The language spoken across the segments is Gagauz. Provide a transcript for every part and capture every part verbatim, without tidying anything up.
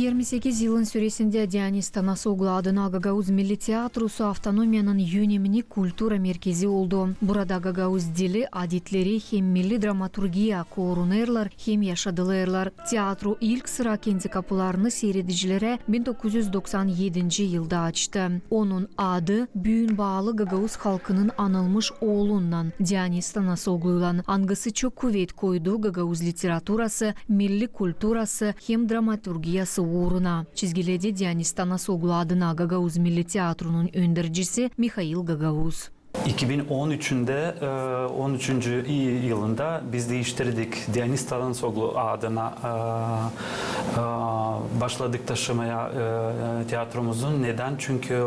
İrmi sekiz yılın süresindä Dionis Tanasoglu adına Gagauz Milli Teatrosu avtonomiyanın önemli kultura merkezi oldu. Burada gagauz dili, adetleri hem milli dramaturgiya korunêrlar hem yaşadılêrlar. Teatro ilk sıra kendi kapularını siiredicilerä bin dokuz üz doksan edinci yılda açtı. Onun adı büün baalı gagauz halkının anılmış oolunnan, Dionis Tanasogluylan, angısı çok kuvet koydu gagauz literaturası, milli kulturası hem dramaturgiyası uuruna. Çizgiledi Dionis Tanasoglu adına Gagauz Milli Teatronun öndercisi Mihail Gagauz. İki bin on üçündä, e, on üçüncü yılında biz diiştirdik, Dionis Tanasoglu adına, e, e, başladık taşımaya, e, teatromuzun. Neden? Çünkü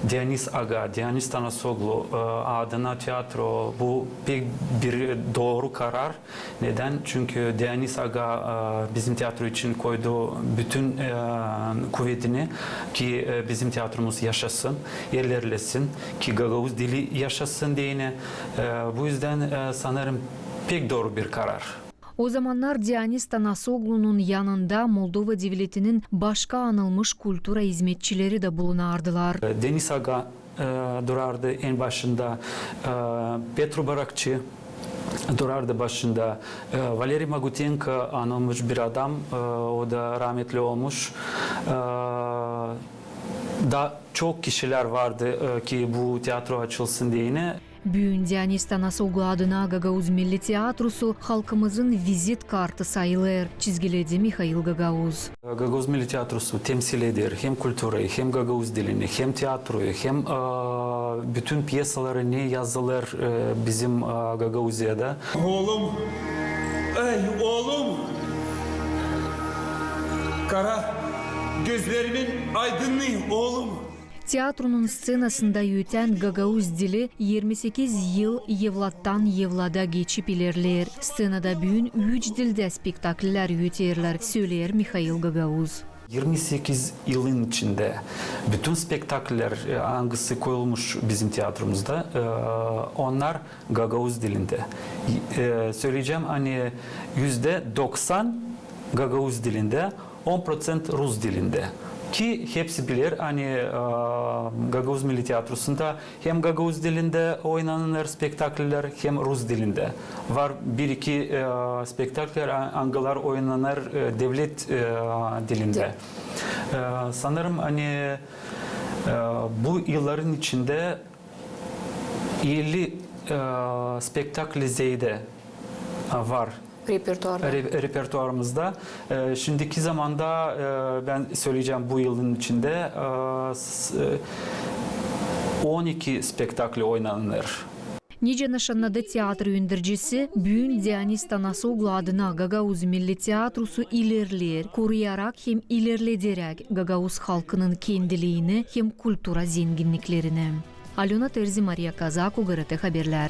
Dionis Aga, Dionis Tanasoglu, e, adına teatro, bu pek bir dooru karar. Neden? Çünkü Dionis Aga, e, bizim teatro için koydu bütün, e, kuvetini ki, e, bizim teatromuz yaşasın, ilerlesin, ki gagauz dili yaşasın deyni. E, bu üzdän, e, sanêrım, pek dooru bir karar. O zamannar Dionis Tanasoglunun yanında Moldova devletinin başka anılmış kultura izmetçileri dä bulunardılar. E, Dionis Aga, e, durardı en başında, e, Petru Barakçı durardı başında, e, Valeriy Magutenko, anılmış bir adam, e, o da rametli olmuş. E, da çok kişilär vardı, e, ki bu teatro açılsın deyni. Büün Dionis Tanasoglu adına Gagauz Milli Teatrosu halkımızın vizit kartı sayılêr, çizgiledi Mihail Gagauz. Gagauz Milli Teatrosu temsil eder hem kulturayı, hem gagauz dilini, hem teatroyu, hem, e, bütün pyesaları, ne yazılêr, e, bizim, e, Gagauziyada. Oolum, ey oolum, kara gözlerimin aydınnıı oolum. Teatronun sţenasında ötän gagauz dili irmi sekiz yıl evlattan evlada geçip ilerleer. Sţenada büün üç dildä spektakllär öterlär, söleer Mihail Gagauz. İrmi sekiz yılın içindä bütün spektakllär, e, angısı koyulmuş bizim teatromuzda, e, onnar gagauz dilindä. E, söleyecäm, ani üzdä doksan gagauz dilindä, on proţent rus dilindä. Ki hepsi biler, ani, e, Gagauz Milli Teatrosunda hem gagauz dilindä oynanılêr spektakllär, hem rus dilindä. Var bir-iki, e, spektakllär, a-, angılar oynanêr, e, devlet, e, dilindä. E, sanêrım, ani, e, bu yılların içindä elli, e, spektakl zeedä, e, var repertuarda. Re-, repertuarımızda. E, şindiki zamanda, e, bän söleyecäm, bu yılın içindä, e, s-, e, on iki spektakl oynanêr. Nicä nışannadı teatr öndercisi, büün Dionis Tanasoglu adına Gagauz Milli Teatrosu ilerleer, koruyarak hem ilerlederäk gagauz halkının kendiliini hem kultura zenginniklerini. Alöna Terzi, Mariya Kazaku, G R T Haberlär.